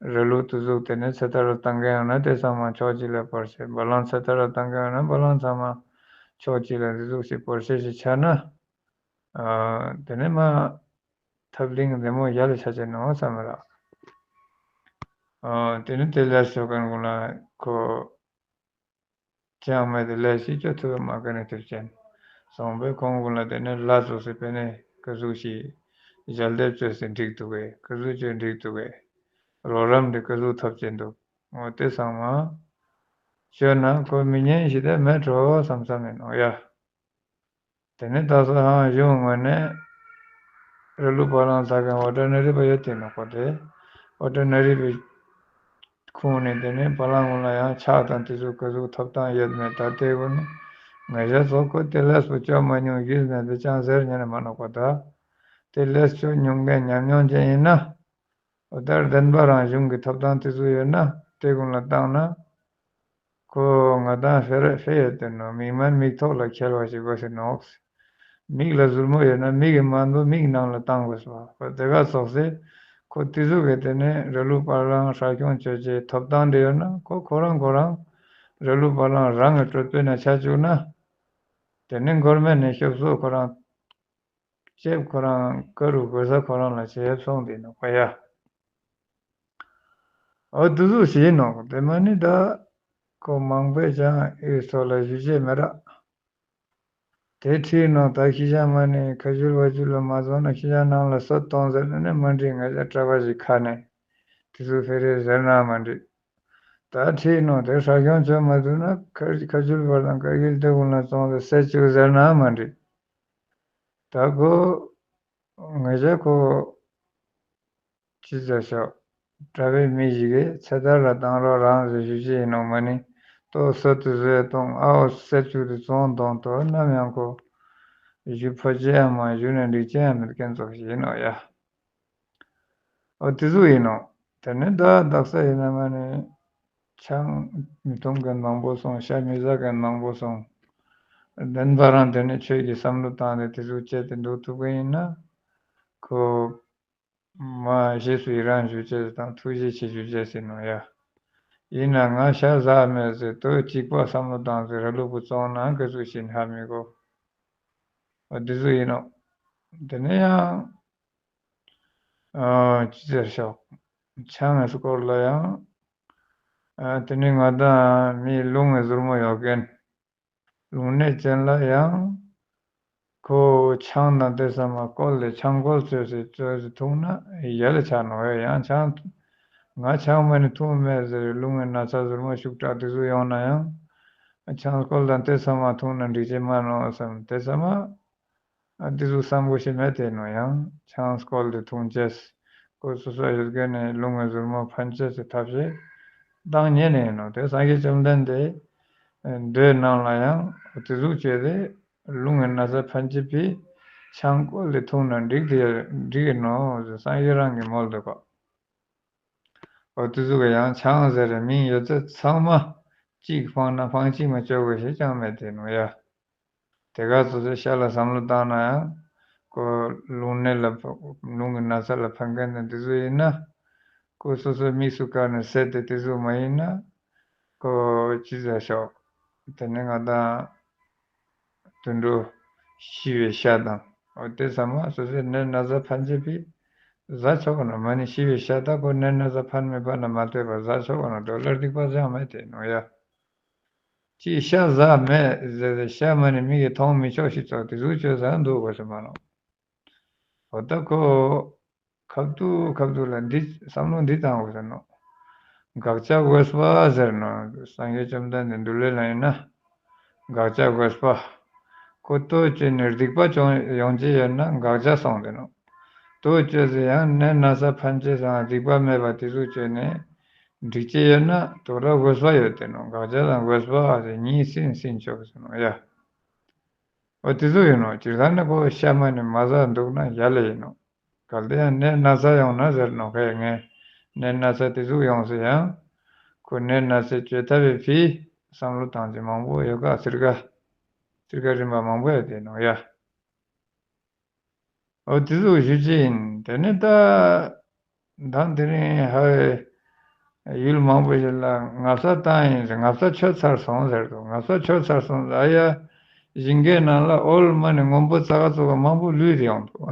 ར་ལུག་དེ་ཟུག་དེ་ནས་ཚེ་ཐར་ལ་བཏང་མཁན་ཡོང་ན་དེ་ཚང་མ་ཕྱོགས་གཅིག་ལ་བོར་ཤེས། བ་ལང་ཚེ་ཐར་ལ་བཏང་མཁན་ཡོང་ན་བ་ལང་ཚང་མ་ཕྱོགས་གཅིག་ལ་དེ་ཟུག་ཞིག་བོར་ཤེས་ཤིག་ཆ་ན། ཨ་དེ་ནས་མ་ཐབས་ལིང་བདེ་མོ་ཡ་ལ་ཆ་ཅེས་ནོག་བསམ་ར། ཨ་དེ་ནས་དེ་ལས་ཤོ་མཁན་ཀུན་ལ་ཁོ། ཅང་མེད་དེ་ལས་ཤིག་ཅོ་ཐུབ་པ་མ་ཁ་ནས་ཐུབ་ཅན། སོང་པས་ཁོང་ཀུན་ལ་དེ་ནས་ལ་ཙོགས་སེ་པེ་ནེ་ག་ཟུག་ཞིག་ཞལ་འདེབས་བཅོས་སེ་འགྲིག་འདུག་གས། ག་ཟུག་བཅོས་འགྲིག་འདུག་གས། རོགས་རམ་དེ་ག་ཟུག་ཐོབ་ཅན་འདུག། འོ་དེ་ཚང་མ་བཅོས་ན་ཁོ་མི་ཉན་ཞིག་དེ་མེད་འགྲོ་བསམ་བསམ་ཡིན་ནོག་ཡ། དེ་ནས་ད་སོ་ཧང་གཞུང་ངོས་ནས་ ར་ལུག་བ་ལང་ཟ་མཁན་ཝ་ཊར་ནེ་རི་པ་ཡོད་དེ་ནོག་པ་དེ། ཝ་ཊར་ནེ་རི་པའི་ཁོང་ནི་དེ་ནས་བ་ལང་ངུན་ལ་ཡང་ཕྱག་དང་དེ་ཚོ་ག་ཟུག་ཐོབ་ཐང་ཡོད་མེད་ད་དེ་གུན་ནི་ང་ཞ་ཚོ་ཁོ་དེ་ལས་པོ་ཅོ་མ་མྱོང་ཡུལ་མེད་པའི་ཅང་ཟེར་ཉན་ནི་མ་ནོག་པ་ད། དེ་ལས་ཅོ་མྱོང་མཁན་ཉམས་མྱོང་ཅན་ཡིན་ན། འོ་ད་བདེན་པ་རང་གཞུང་གི་ཐོབ་ཐང་དེ་ཚོ་ཡོད་ན་དེ་གུན་ལ་བཏང་ན། ཁོ་ང་དང་ཧྥེ་ར་ཧྥེ་ཡོད་དེ་ནོག་མིག་དམར་མིག་ཐོག་ལ་ཁྱེར་བ་ཞིག་དགོས་ཟེར་ནོག་མིག་ལ་ཟུར་མོ་ཡོད་ན་མིག་གི་དམར་པོ་མིག་ནང་ལ་བཏང་དགོས་པ། དེ་ག་ཙོགས་སེ་ཁོ་དེ་ཚོ་གི་དེ་ནས་ར་ལུག་བ་ལང་སྲ་ཁྱོང་ཅོ་ཅེས་ཐོབ་ཐང་དེ་ཡོད་ན་ཁོ་ཁོ་རང་ཁོ་རང་ར་ལུག་བ་ལང་རང་གི་གྲོད་པའི་ནང་ཆ་བཅུག་ན། དེ་ནས་གོར་མེན་ནས་ཤོབ་སོ་ཁོ་རང་ཅེབ་ཁོ་རང་ཀ་རུ་དགོས་ས་ཁོ་རང་ལ་བྱེད་སོང་དེ་ནོག་པ་ཡ། འོ་དེ་ཟུག་ཞིག་ནོག་དེ་མ་ནི་ད་ཁོ་མང་པོས་ཀྱང་ཨི་སོགས་ལ་ཞུ་ཅེས་མེད་ར། དེ་ཁྲིད་ནོག་ད་ཁྱི་ཞག་མ་ནི་ཁ་ཆུལ་བ་ཆུལ་ལ་མ་བཙོང་ན་ཁྱི་ཞག་ནང་ལ་སོད་གཏོང་ཟེར་ན་ནི་མ་འགྲིག་ང་ཞ་གྲྭ་པ་ཞིག་ཁ་ནས་དེ་ཚོ་ཕེ་རེ་ཟེར་ན་མ་འགྲིག་ད་ཁྲིད་ནོག་དེ་སྲ་ཁྱོང་ཅོ་མ་ཐུབ་ན་ཁ་ཁ་ཆུལ་བ་དང་ཀ་གིལ་དེ་གུན་ལ་བཙོང་སྟེ་སད་བཅུག་ཟེར་ན་མ་འགྲིག་ད་ཁོ་ང་ཞ་ཁོ་ཅི་ཟེར་ཤོག་གྲྭ་པའི་མི་ཞིག་གིས་ཚེ་ཐར་ལ་བཏང་རོགས་རང་ཟེར་ཞུ་ཅེས་ཡིན་ནོག་མ་ནི་ལྟོ་སོད་དུ་བཟོས་གཏོང་ཨའོ་སད་བཅུག་དེ་བཙོང་གཏོང་དོ་ནམ་ཡང་ཁོ་ཞུ་ཕོད་ཅེས་ཡང་མ་ཞུ་ན་འགྲིག་ཅེས་ཡང་མེད་མཁན་ཙོགས་ཤིག་ཡིན་ནོག་ཡ། འོ་དེ་ཟུག་ཡིན་ནོག་དེ་ནས་ད་དག་ས་ཡིན་ན་མ་ནི་ཆང་མི་འཐུང་མཁན་མང་པོ་སོང་ཤ་མི་ཟ་མཁན་མང་པོ་སོང་། བདེན་པ་རང་དེ་ནས་ཆོས་ཀྱི་བསམ་བློ་བཏང་སྟེ་དེ་ཟུག་བྱས་ཏེ་འདུག་ཐུབ་མཁན་ཡིན་ན། ཁོ་མ་རྗེས་སུ་ཡི་རང་ཞུ་ཅེས་དང་ཐུགས་རྗེ་ཆེ་ཞུ་ཅེས་ཡིན་ནོག་ཡ། ཡིན་ན་ང་ཤ་ཟ་མེད་ཟེར་ལྟོས་གཅིག་པ་བསམ་བློ་བཏང་ཟེར་ར་ལུག་པོ་བཙོང་ན་ག་ཟུག་ཞིག་ཧ་མི་གོ་འོ་དེ་ཟུག་ཡིན་ནོག་དེ་ནས་ཡང་ཨ་ཅི་ཟེར་ཤོག་ཆང་ངི་སྐོར་ལ་ཡང་ཨ་དེ་ནས་ང་དང་མི་རླུང་ངི་ཟུར་མོ་ཡོད་མཁན། རླུང་ནད་ཅན་ལ་ཡང་ཁོ་ཆང་དང་དེ་ཚང་མ་བསྐོལ་ཏེ་ཆང་བསྐོལ་བཅོས་སེ་བཅོས་སེ་འཐུང་ན་ཡ་ལ་ཆ་ནོག་ཡ། ཡང་ཆང་ང་ཆང་མ་ནི་འཐུང་མེད་ཟེར་རླུང་ངི་ན་ཚ་ཟུར་མོ་ཤུགས་དྲག་དེ་ཟུག་ཡོང་ན་ཡང་ཆང་བསྐོལ་དང་དེ་ཚང་མ་འཐུང་ན་འགྲིག་ཅེས་མ་ནོག་བསམ་དེ་ཚང་མ་ཨ་དེ་ཟུག་བསམ་དགོས་ཤེས་མེད་དེ་ནོག་ཡང་ཆང་བསྐོལ་ཏེ་འཐུང་ཅེས་ཁོ་སོ་སོ་ཡོད་མཁན་ནི་རླུང་ངི་ཟུར་མོ་ཕན་ཅེས་སི་ཐབས་ཤེས་བཏང་ཉན་ནས་ཡིན་ནོག་དེ་སངས་རྒྱས་བཅོམ་ལྡན་འདས་མདོའི་ནང་ལ་ཡང་དེ་ཟུག་བྱས་ཏེ་རླུང་གི་ན་ཚ་ཕན་ཅེས་པའི་ཆང་བསྐོལ་ཏེ་འཐུང་ན་འགྲིག་དེ་འགྲིག་གི་ནོག་ཟེར་སངས་རྒྱས་རང་གིས་མོལ་འདུག་གོ། འོ་དེ་ཟུག་གི་ཡང་ཆང་ཟེར་རེ་མིང་ཡོད་ཚད་ཚང་མ་གཅིག་འཕངས་ན་འཕངས་གཅིག་མ་བཅོ་དགོས་ཤེས་ཅང་མེད་དེ་ནོག་ཡ། དེ་ག་ཚོད་ཚོད་ཤ་ལ་བསམ་བློ་བཏང་ན་ཡང་ཁོ་རླུང་ནད་ལ་ཕ་རླུང་གི་ན་ཚ་ལ་ཕན་མཁན་དང་དེ་ཚོ་ཡིན་ན་ཁོ་སོ་སོའི་དམིགས་སུ་བཀར་ནས་བསད་དེ་དེ་ཚོ་མ་ཡིན་ན་ཁོ་ཅི་ཟེར་ཤོག་དེ་ནི་ང་དང་དུད་འགྲོ་ཤི་བའི་ཤ་དང་འོ་དེ་ཚང་མ་སོ་སོའི་ནད་ན་ཚ་ཕན་ཅེས་པའི་ཟ་ཆོག་གི་ནོག་མ་ནི་ཤི་བའི་ཤ་ད་ཁོ་ནད་ན་ཚ་ཕན་མི་ཕན་ལ་མ་ལྟོས་པར་ཟ་ཆོག་གི་ནོག་དོ་ལ་སྡིག་པ་ཅང་མེད་དེ་ནོག་ཡ། ཅི་ཤ་ཟ་མེད་ཟེར་ཏེ་ཤ་མ་ནི་མིག་གིས་མཐོང་མི་ཆོག་ཤེས་ཙོགས་དེ་ཟུག་བཅོས་ཟ་འདུག་གོ་ཟེར་མ་ནོག་འོ་ད་ཁོ་ཁབ་ཏུ་ཁབ་ཏུ་ལ་འདི་བསམ་བློ་འདི་བཏང་དགོས་ཟེར་ནོག་དགག་བྱ་དགོས་པ་ཟེར་ནོག་སངས་རྒྱས་བཅོམ་ལྡན་འདས་འདུལ་བའི་ལ་ཡིན་ན་དགག་བྱ་དགོས་པ། ཁོ་ལྟོས་བཅོས་ནས་སྡིག་པ་ཅོ་ཡོང་ཅེས་ཡོད་ན་དགག་བྱ་སོང་དེ་ནོག་ལྟོས་བཅོས་ཟེར་ཡང་ནད་ན་ཚ་ཕན་ཅེས་སང་སྡིག་པ་མེད་པ་དེ་ཟུག་བཅོས་ནས་འགྲིག་ཅེས་ཡོད་ན་དོ་ར་དགོས་པ་ཡོད་དེ་ནོག་དགག་བྱ་དང་དགོས་པ་ཟེར་གཉིས་སྲིང་སྲིང་ཆོག་ཟེར་ནོག་ཡ། འོ་དེ་ཟུག་ཡིན་ནོག་སྤྱིར་བཏང་ནི་ཁོ་ཤ་མ་ནི་མ་ཟ་འདུག་ན་ཡ་ལ་ཡིན་ནོག་གལ་ཏེ་ཡང་ནད་ན་ཚ་ཡོང་ན་ཟེར་ནོག་ཁོས་ངས་ནད་ན་ཚ་དེ་ཟུག་ཡོང་ཟེར་ཡང་ཁོ་ནད་ན་ཚ་བཅོས་ཐབས་པའི་ཕི་བསམ་བློ་བཏང་ཅེས་མང་པོ་ཡོད་ག་ཚིར་ག་ཚིར་ག་རིམ་པ་མང་པོ་ཡོད་དེ་ནོག་ཡ། འོ་དེ་ཟུག་ཞུ་ཅེས་ཡིན། དེ་ནས་ད་མདང་དེ་རིང་ཧ་བའི་ཡུལ་མང་པོ་ཞིག་ལ་ང་བསླབ་བཏང་ཡིན་ཟེར་ང་བསླབ་ཆོད་ཚར་སོང་ཟེར་འདུག་ང་བསླབ་ཆོད་ཚར་སོང་ཟེར་ཨ་ཡ་ཞིང་ཁའི་ནང་ལ་འོལ་མ་ནི་སྔོན་པོ་ཙག་ཙོག་མང་པོ་ལུས་ཏེ་ཡོང་འདུག་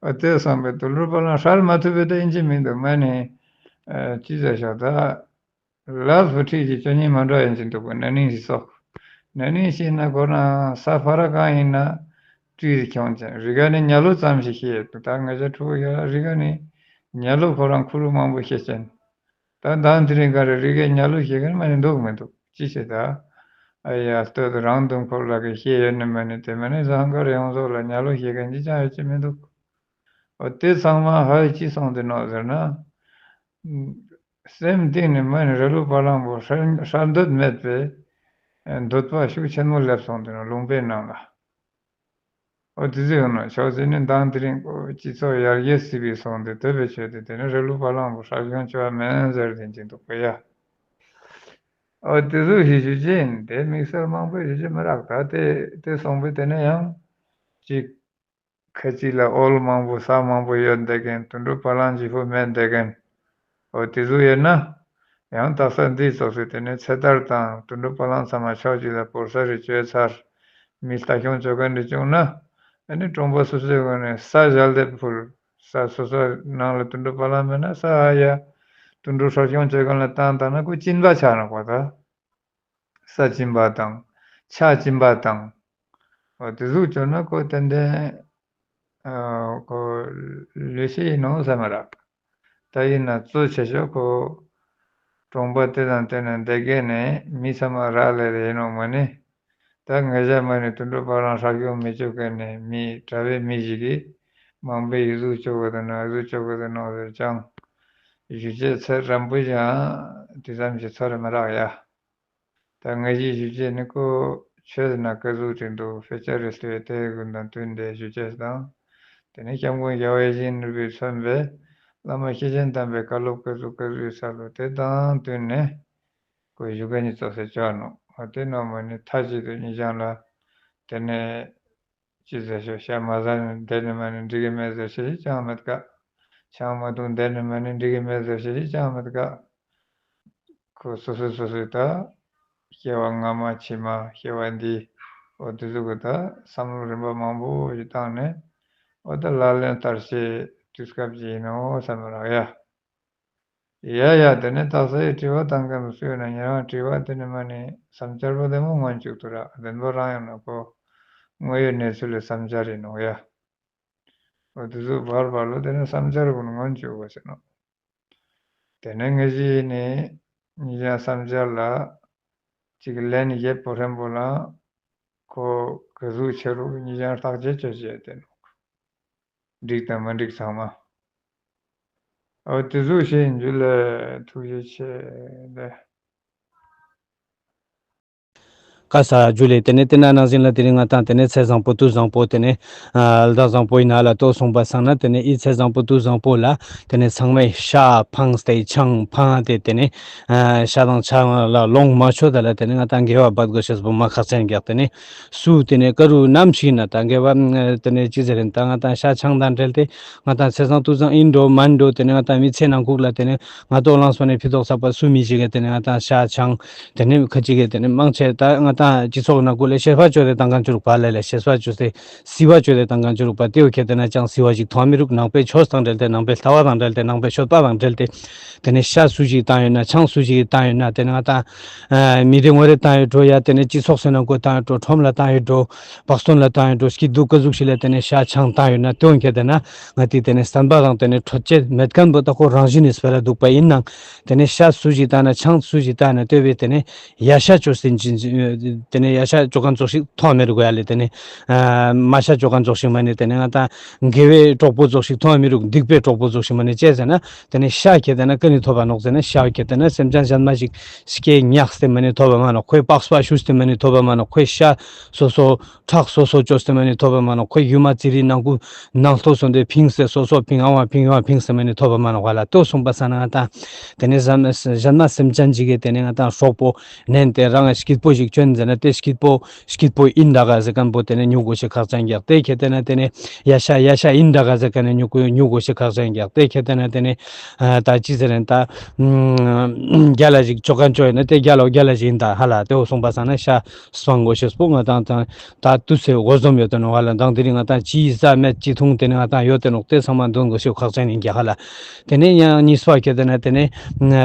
འོ་དེ་བསམ་པའི་དུ་ལུར་པ་ལང་ཧྲལ་མ་ཐུབ་པའི་ད་ཡིན་གཅིག་མི་འདུག་མ་ནི་ཅི་ཟེར་ཤོག་ད། ལས་པོ་ཁྲིད་ཅིག་ཅོ་ཉིན་མ་འགྲོ་ཡིན་ཅིག་འདུག་པ་ན་ནིང་ཞིག་སོགས། ན་ནིང་ཞིག་ན་ཁོ་རང་ས་ཕ་ར་གང་ཡིན་ན་བཀྲིས་ཁྱོང་ཅན་རི་ག་ནི་ཉ་ལུ་ཙམ་ཞིག་ཤེས་འདུག་ད་ང་ཅག་ཕྲུ་གུ་ཡ་རི་ག་ནི་ཉ་ལུ་ཁོ་རང་ཁུ་རུ་མང་པོ་ཤེས་ཅན། ད་མདང་དེ་རིང་ག་རེ་རི་གའི་ཉ་ལུ་ཤེས་མཁན་མ་ནི་འདུག་མི་འདུག་ཅི་ཞེས་ད། ཨ་ཡ་ལྟོས་རང་དུ་འཁོར་ལ་གི་ཤེས་ཡོད་ནི་མ་ནི་དེ་མ་ནི་ཟངས་དཀར་ཡོངས་རྫོགས་ལ་ཉ་ལུ་ཤེས་མཁན་ཅི་ཅང་ཡོད་ཅི་མི་འདུག་འོ་དེ་ཚང་མ་ཧ་ཅི་སོང་སྟེ་ནོག་ཟེར་ན། སེམས་གཏིང་ནས་མ་ནི་ར་ལུག་བ་ལང་པོ་ཧྲལ་ཧྲལ་འདོད་མེད་པའི་འདོད་པ་ཤུགས་ཆེན་མོ་སླེབས་སོང་སྟེ་ནོག་ལུང་པའི་ནང་ལ། འོ་དེ་ཟུག་ཡོང་ནོག་ཆོག་ཟེར་ནས་མདང་དེ་རིང་ཁོ་སྤྱི་ཚོགས་ཡར་རྒྱས་སི་བི་སོང་སྟེ་དེ་བས་ཆེ་སྟེ་དེ་ནི་ར་ལུག་བ་ལང་པོ་ཧྲལ་ཤོང་ཆོག་མེན་ཟེར་དེ་ཅིག་འདུག་གོ་ཡ། འོ་དེ་ཟུག་ཞིག་ཞུ་ཅེས་ཡིན། དེ་དམིགས་བསལ་མང་པོ་ཞུ་ཅེས་མི་རག་ད་དེ་དེ་སོང་པས་དེ་ནས་ཡང་ཅིག་ཁ་ཅིག་ལ་འོལ་མང་པོ་ས་མང་པོ་ཡོད་བསྡད་མཁན་དུད་འགྲོ་བ་ལང་ཅི་ཕོ་མེད་བསྡད་མཁན། འོ་དེ་ཟུག་ཡོད་ན། ཡང་དག་ས་འདི་ཙོགས་སུ་དེ་ནས་ཚེ་ཐར་དང་དུད་འགྲོ་བ་ལང་ཚང་མ་ཕྱོགས་གཅིག་ལ་བོར་ས་རེ་བཅོས་ཚར། མི་ལྟ་སྐྱོང་བཅོ་མཁན་རེ་བྱུང་ན། ཨ་ནི་གྲོང་པ་སོ་སོའི་སྒོ་ནས་ས་གཞལ་དེ་ཕུལ། ས་སོ་སོ་ནང་ལ་དུད་འགྲོ་བ་ལང་མེད་ན་ས་ཧ་ཡ། དུད་འགྲོ་ཧྲལ་སྐྱོང་བཅོ་མཁན་ལ་བཏང་བཏང་ན་ཁོ་སྦྱིན་པ་ཆགས་ནོག་པ་ད། ས་སྦྱིན་པ་དང་། ཆ་སྦྱིན་པ་དང་། འོ་དེ་ཟུག་བཅོས་ན་ཁོ་ཏན་ཏན་ཨ་ཁོ་ལེ་ཤ་ཡིན་ནོག་བསམ་མ་རག་ད་ཡིན་ན་གཙོ་ཆེ་ཤོས་ཁོ་གྲོང་པ་དེ་དང་དེ་ན་བསྡད་མཁན་ནི་མི་ཚང་མ་རག་ལས་རེ་ཡིན་ནོག་མ་ནི། ད་ང་ཞ་མ་ནི་དུད་འགྲོ་བ་ལང་ཧྲལ་སྐྱོང་མི་བཅོ་མཁན་ནི་མི་གྲྭ་པའི་མི་ཞིག་གིས་མང་པོའི་ཡི་ཟུག་བཅོ་དགོས་དང་ན་ཡི་ཟུག་བཅོ་དགོས་དང་ནོག་ཟེར་ཅང་ཞུ་ཅེས་ཚད་རན་པོ་ཞིག་དེ་ཙམ་ཞིག་ཚོར་མི་རག་ཡ། ད་ང་ཞིག་ཞུ་ཅེས་ནི་ཁོ་ཆོས་ན་ཀ་ཟུག་ཅིག་འདུག་དཔེ་ཆ་རེ་སླེབས་དེ་ཀུན་དང་བསྟུན་ཏེ་ཞུ་ཅེས་དང་། དེ་ནས་སྐྱབས་མགོན་རྒྱལ་བ་ཡིད་བཞིན་ནོར་བུས་མཚོན་པའི་བླ་མ་སྐྱེས་ཆེན་དམ་པའི་བཀའ་སློབ་ཀ་ཟུག་ཀ་ཟུག་ཡོད་ས་ལོ་དེ་དང་བསྟུན་ནས་ཁོ་ཞུ་མཁན་ནི་ཙོགས་སེ་བཅོ་ནོག་འོ་དེ་ནོག་མ་ནི་མཐའ་གཅིག་ཏུ་ཉེ་ཞང་ལ་དེ་ནས་ཅི་ཟེར་ཤོག་ཤ་མ་ཟ་ནས་བསྡད་ནས་མ་ནི་འགྲིག་གི་མེད་ཟེར་ཤེས་ཅང་མེད་ཀ་ཆང་མ་འཐུང་བསྡད་ནས་མ་ནི་འགྲིག་གི་མེད་ཟེར་ཤེས་ཅང་མེད་ཀ་ཁོ་སོ་སོ་སོ་སོའི་ད་སྐྱེ་བ་སྔ་མ་ཕྱི་མ་སྐྱེ་བ་འདི་འོ་དེ་ཟུག་གི་ད་བསམ་བློ་རིམ་པ་མང་པོ་ཞིག་བཏང་ནས་འོ་ད་ལག་ལེན་བསྟར་ཤེས་དུས་སྐབས་ཅིག་ཡིན་ནོག་བསམ་མི་རག་ཡ། ཡ་ཡ་དེ་ནས་དག་སའི་དྲི་བ་བཏང་མཁན་སུ་ཡོད་ན་ཉེ་རང་དྲི་བ་དེ་ནི་མ་ནི་བསམ་འཆར་པོ་དེ་མོ་མངོན་བཅུག་ཏུ་ར་བདེན་པ་རང་ཡང་ན་ཁོ་དངོས་ཡོད་གནས་ཚུལ་ལས་བསམ་འཆར་ཡིན་ནོག་ཡ། འོ་དེ་ཚོ་བར་བར་ལོ་དེ་ནས་བསམ་འཆར་ཀུན་མངོན་བཅུག་པ་ཟེར་ནོག་དེ་ནས་ངེད་ཅི་ནི་ཉེ་ཞང་བསམ་འཆར་ལ་ཅིག་ལན་བརྒྱད་པོ་ཧྲན་པོ་ལ་ཁོ་ག་ཟུག་ཆེ་རུ་ཉེ་ཞང་བརྟག་དཔྱད་བཅོ་བྱས་དེ་ནོག་འགྲིག་དང་མ་འགྲིག་ཚང་མ། འོ་དེ་ཟུག་ཞིག་འཇུ་ལེ་ཐུགས་རྗེ་ཆེ་ལེ། ཀ་ས་འཇུ་ལེ། དེ་ནས་དེ་ན་ནང་བཞིན་ལ་དེ་རིང་ང་དང་དེ་ནས་ཚེས་བཟང་པོ་དུས་བཟང་པོ་དེ་ནས་ཨ་ཟླ་བཟང་པོ་ཡིན་ན་ལ་ལྟོས་སོང་པ་སང་ན་དེ་ནས་ཨི་ཚེས་བཟང་པོ་དུས་བཟང་པོ་ལ་དེ་ནས་ཚང་མས་ཤ་འཕངས་ཏེ་ཆང་འཕངས་ཏེ་དེ་ནས་ཨ་ཤ་དང་ཆང་ལ་ལོངས་མ་སྤྱོད་ད་ལ་དེ་ནས་ང་དང་དགེ་བ་འབད་དགོས་ཤེས་པོ་མ་ཁག་ཅན་གྱག་དེ་ནས་སུ་དེ་ནས་ཀ་རུ་ནམ་ཞིག་ན་ད་དགེ་བ་དེ་ནས་ཅི་ཟེར་རིན་ད་ང་དང་ཤ་ཆང་དང་འབྲེལ་ཏེ་ང་དང་ཚེས་བཟང་དུས་བཟང་ཨིན་འགྲོ་མན་འགྲོ་དེ་ནས་ང་དང་མི་ཚེ་ནང་ཁུག་ལ་དེ་ནས་ང་ཏོ་ལངས་སོ་ནས་ཕི་ཏོག་ཚག་པ་སུ་མི་ཞིག་གི་དེ་ནས་ང་དང་ཤ་ཆང་དེ་ནས་ཁ་ཅིག་གི་དེ་ནས་མང་ཆེ་ད་ང་དང་སྤྱི་ཚོགས་ནང་ཁུག་ལ་ཤེས་པ་བཅོས་ཏེ་བཏང་མཁན་ཅི་རུག་པ་ལ་ལ་ཤེས་པ་བཅོས་ཏེ་སི་བ་བཅོས་ཏེ་བཏང་མཁན་ཅི་རུག་པ་དེའོ་ཁྱེད་དེ་ན་ཅང་སི་བ་ཞིག་མཐོང་མི་རུག་ནང་པའི་ཆོས་དང་འབྲེལ་ཏེ་ནང་པའི་ལྟ་བ་དང་འབྲེལ་ཏེ་ནང་པའི་སྤྱོད་པ་དང་འབྲེལ་ཏེ་དེ་ནས་ཤ་སུ་ཞིག་བཏང་ཡོད་ན་ཆང་སུ་ཞིག་བཏང་ཡོད་ན་དེ་ནས་ང་དང་མི་རེ་ངོ་རེ་བཏང་ཡོད་འགྲོ་ཡ་དེ་ནས་སྤྱི་ཚོགས་སུ་ནང་ཁུག་བཏང་ཡོད་འགྲོ་ཁྲོམ་ལ་བཏང་ཡོད་འགྲོ། བག་སྟོན་ལ་བཏང་ཡོད་འགྲོ་སྐྱིད་སྡུག་ཀ་ཟུག་ཞིག་ལ་དེ་ནས་ཤ་ཆང་བཏང་ཡོད་ན་དེ་འོན་ཁྱེད་དེ་ན་ང་དེ་དེ་ནས་བསམ་པ་དང་དེ་ནས་འཕྲོད་བཅད་མེད་མཁན་པོ་ད་ཁོ་རང་བཞིན་ནི་སྤེ་ར་འདུག་པ་ཡིན་ནང་དེ་ནས་ཤ་སུ་ཞིག་བཏང་ན་ཆང་སུ་ཞིག་བཏང་ན་ལྟོས་པའི་དེ་ནས་ཡ་ཤ་བཅོས་ཟིན་ཅིན་དེ་ནས་ཡ་ཤ་བཅོ་མཁན་ཙོགས་ཤིག་མཐོང་མི་རུག་ཡ་ལེ། དེ་ནས་མ་ཤ་བཅོ་མཁན་ཙོགས་ཤིག་མ་ནི་དེ་ནས་ང་ད་དགེ་བའི་གྲོགས་པོ་ཙོགས་ཤིག་མཐོང་མི་རུག་སྡིག་པའི་གྲོགས་པོ་ཙོགས་ཤིག་མ་ནི་ཅི་ཟེར་ན་དེ་ནས་ཤ་ཁྱེད་དེ་ན་ཀ་ནི་ཐོབ་པ་ནོག་ཟེར་ན་ཤ་ཁྱེད་དེ་ན་སེམས་ཅན་གཞན་མ་ཞིག་སྐྱེ་ཉགས་ཏེ་མ་ནི་ཐོབ་པ་མ་ནོག་ཁོའི་པགས་པ་བཤུས་ཏེ་མ་ནི་ཐོབ་པ་མ་ནོག་ཁོའི་ཤ་སོ་སོ་ཁྲག་སོ་སོ་བཅོས་ཏེ་མ་ནི་ཐོབ་པ་མ་ནོག་ཁོའི་ཡུ་མ་ཙི་རི་ནང་ཁུག་ནང་ལྟོ་སོན་ཏེ་ཕིངས་ཏེ་སོ་སོ་ཕིང་ཨ་བ་ཕིང་ཨ་བ་ཕིངས་ཏེ་མ་ནི་ཐོབ་པ་མ་ནོག་ཧ་ལ་ལྟོས་སོང་པ་སང་ན་ང་དང་དེ་ནས་གཞན་མ་སེམས་ཅན་ཅིག་གིས་དེ་ནས་ང་དང་གྲོགས་པོ་ནན་ཏེ་རང་སྐྱིད་པོ་ཞིག་བཅོན་ཟེར་ན་དེ་སྐྱིད་པོ་སྐྱིད་པོ་ཨིན་ད་ག་ཟེར་མཁན་པོ་དེ་ནས་ཉུག་གོ་ཤེས་ཁག་ཅན་གྱག་དེ་ཁྱེད་དེ་ན་དེ་ནས་ཡ་ཤ་ཡ་ཤ་ཨིན་ད་ག་ཟེར་མཁན་ནས་ཉུག་གོ་ཉུག་གོ་ཤེས་ཁག་ཅན་གྱག་དེ་ཁྱེད་དེ་ན་དེ་ནས་ད་ཅི་ཟེར་རེན་ད་རྒྱལ་ལ་ཞིག་བཅོ་མཁན་བཅོ་ཡིན་ན་དེ་རྒྱལ་ལ་རྒྱལ་ལ་ཞིག་ཨིན་ད་ཧ་ལ་དེ་འོ་སོང་པ་སང་ན་ཤ་སྤང་དགོས་ཤེས་པོ་ང་དང་དང་ད་དུས་ཚོད་འགོ་འཛོམས་ཡོད་དེ་ནོག་ཧ་ལ། མདང་དེ་རིང་ང་དང་ཅི་ཟ་མེད་ཅི་འཐུང་དེ་ནི་ང་དང་ཡོད་དེ་ནོག་དེ་ཚང་མ་འདོན་དགོས་ཤེས་ཁག་ཅན་ཨིན་གྱག་ཧ་ལ། དེ་ནས་ཡང་གཉིས་པ་ཁྱེད་དེ་ན་དེ་ནས་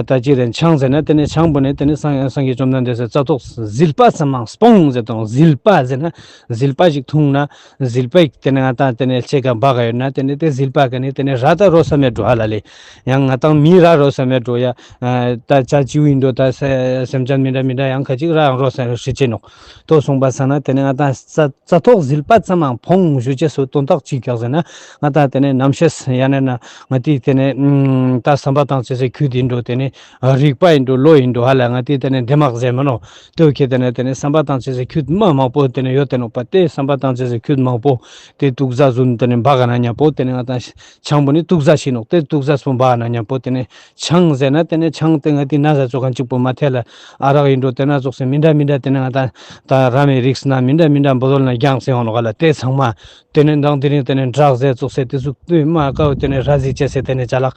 ད་ཅི་རེན་ཆང་ཟེར་ན་དེ་ནས་ཆང་པོ་ནས་དེ་ནས་སངས་སངས་རྒྱས་བཅོམ་ལྡན་འདས་སི་རྩ་ཏོག་ཟིལ་པ་ཙམ་ ཚང་མ་སྤོང་ཟེར་དང་ཟིལ་པ་ཟེར་ན་ཟིལ་པ་ཞིག་ཐུང་ན་ཟིལ་པ་ཞིག་ཏེ་ནེ་ང་ཏང་ཏེ་ནེ་ལྕེ་ཀ་འབག་ག་ཡོད་ན་ཏེ་ནེ་ཏེ་ཟིལ་པ་ཀ་ནེ་ཏེ་ནེ་ར་ད་རོ་ས་མེད་འགྲོ་ཧ་ལ་ལེ། ཡང་ང་ཏང་མི་ར་རོ་ས་མེད་འགྲོ་ཡ། ད་ཅ་ཅིའུ་ཡིན་འགྲོ་ད་སེམས་ཅན་མི་འདྲ་མི་འདྲ་ཡང་ཁ་ཅིག་ར་རོ་ས་ཧྲི་ཅེ་ནོག། ཏོ་སོང་པ་ས་ན་ཏེ་ནེ་ང་ཏང་རྩ་རྩ་ཐོག་ཟིལ་པ་ཚང་མ་ཕོངས་ཞུ་ཅེས་སུ་དོན་དག་ཅི་ཀྱག་ཟེར་ན་ང་ཏང་ཏེ་ནེ་རྣམ་ཤེས་ཡང་ན་ན་ང་ཏི་ཏེ་ནེ་ད་བསམ་པ་དང་བཅས་སེ་ཁྱུད་ཡིན་འགྲོ་ཏེ་ནེ་རིག་པ་ཡིན་འགྲོ་བློ་ཡིན་འགྲོ་ཧ་ལ་ང་ཏི་ཏེ་ནེ་དེ་མག་ཟེར་མ་ནོ། ཏོ་ཁེ་ཏེ་ནེ་ཏེ་ནེ་བསམ་པ་དང་བཅས་སེ་ཁྱུད་མ་མང་པོ་ཏེ་ནེ་ཡོད་དེ་ནོག་པ། ཏེ་བསམ་པ་དང་བཅས་སེ་ཁྱུད་མང་པོ་ཏེ་དུག་ཟ་ཟུན་ཏེ་ནེ་འབག་ག་ན་ཉམ་པོ་ཏེ་ནེ་ང་ཏང་ཆང་པོ་ནི་དུག་ཟ་ཤི་ནོག། ཏེ་དུག་ཟ་སྤུན་འབག་ག་ན་ཉམ་པོ་ཏེ་ནེ་ཆང་ཟེར་ན་ཏེ་ནེ་ཆང་ཏེ་ང་ཏི་ན་ཟ་ཙོགས་གང་ཅིག་པོ་མ་ཐལ་ལ་ཨ་རག་ཡིན་འགྲོ་ཏེ་ན་ཙོགས་སེ་མི་འདྲ་མི་འདྲ་ཏེ་ནེ་ང་ཏང་ད་ར་མེ་རིགས་ན་མི་འདྲ་མི་འདྲ་བོ་དོལ་ན་རྒྱང་སེ་ཡོང་ནོག་ག་ལ། ཏེ་ཚང་མ་ཏེ་ནེ་མདང་དེ་རིང་ཏེ་ནེ་ཌྲག་ཟེར་ཙོགས་སེ་ཏེ་ཟུག་ཏུ་མ་ཀའོ་ཏེ་ནེ་ར་ཟི་ཅེས་སེ་ཏེ་ནེ་ཅ་ལག་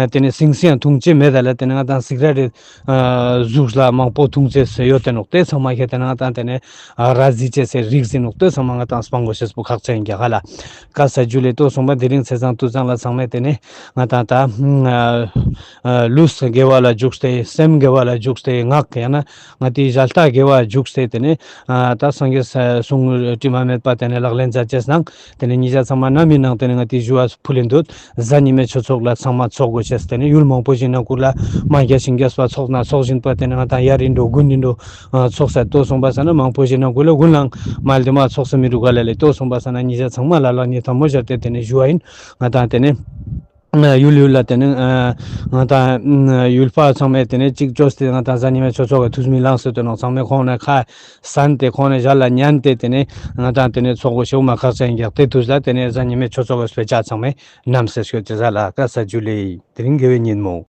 ཏེ་ནེ་སིང་སིང་ཐུང་ཅེས་མེད་ད་ལ། ཏེ་ནེ་ང་ཏང་སིག་རེཊ་ཟུག་ལ་མང་པོ་ཐུང་ཅེས་སེ་ཡོད་དེ་ནོག། ཏེ་ཚང་མ་ཁེ་ཏེ་ནེ་ང་ཏང་ཏེ་ནེ་ར་ཟི་ཅེས་སེ་རིགས་ཟིན་ནོག། ཏེ་ཚང་མ་ང་ཏང་སྤང་དགོས་ཤེས་པོ་ཁག་ཅན་ཡིན་ཀྱག་ཧ་ལ། ཀ་ས་ཇུ་ལེ། ཏོ་སོང་པ་དེ་རིང་ཚེས་བཟང་དུས་བཟང་ལ་ཚང་མས་ཏེ་ནེ་ང་ཏང་ད་ལུས་དགེ་བ་ལ་འཇུག་སྟེ་སེམས་དགེ་བ་ལ་འཇུག་སྟེ་ངག་ཡང་ན་ང་ཏི་ཞལ་ལྟ་དགེ་བ་འཇུག་སྟེ་ཏེ་ནེ་ད་སངས་རྒྱས་གསུང་དྲི་མ་མེད་པ་ཏེ་ནེ་ལག་ལེན་མཛད་ཅེས་ནང་ཏེ་ནེ་ཉེ་ཞ་ཚང་མ་ནམ་ཡིན་ནང་ཏེ་ནེ་ང་ཏི་ཞུ་བ་ཕུལ་ལེན་འདུག། གཟའ་ཉི་མའི་ཆོས་ཚོགས་ལ་ཚང་མ་ཚོགས་དགོས་ཤེས་ཏེ་ནེ་ཡུལ་མང་པོ་ཞིག་ནང་ཁུལ་ལ་མ་རྒྱ་ཞིང་རྒྱས་པ་ཚོགས་ན་ཚོགས་བཞིན་པ་ཏེ་ནེ་ང་ཏང་ཡར་ཡིན་འགྲོ་དགུན་ཡིན་འགྲོ་ཚོགས་ས། ཏོ་སོང་པ་ས་ན་མང་པོ་ཞིག་ནང་ཁུལ་ལ་དགུན་ལང་མ་ལྡེ་མ་ཚོགས་ས་མི་རུག་ག་ལ་ལེ། ཏོ་སོང་པ་ས་ན་ཉེ་ཞ་ཚང་མ་ལ་ལ་ཉེ་ཐམ་མོ་ཞར་ཏེ་ཏེ་ནེ་ཞུ་བ་ཡིན། ང་ཏང་ཏེ་ནེ་ཡུལ་ཡུལ་ལ་ཏེ་ནེ་ང་ཏང་ཡུལ་པ་ཚང་མས་ཏེ་ནེ་གཅིག་ཅོས་ཏེ་ང་ཏང་གཟའ་ཉི་མའི་ཆོས་ཚོགས་ཀྱི་ཐུགས་སྨོན་ལངས་སེ་ཏེ་ནོག། ཚང་མས་ཁོང་ནེ་ཁ་སན་ཏེ་ཁོང་ནེ་ཞལ་ལ་ཉན་ཏེ་ཏེ་ནེ་ང་ཏང་ཏེ་ནེ་ཚོགས་པོ་ཤེའུ་མ་ཁག་ཅན་ཡིན་ཀྱག། ཏེ་དུས་ལ་ཏེ་ནེ་གཟའ་ཉི་མའི་ཆོས་ཚོགས་ཀྱི་སྤེ་ཆ་ཚང་མས་ནམ་སེ་ཤོད་ཅེས་ལ་ཀ་ས་ཇུ་ལེ། དེ་རིང་དགེ་བའི་ཉིན་མོ།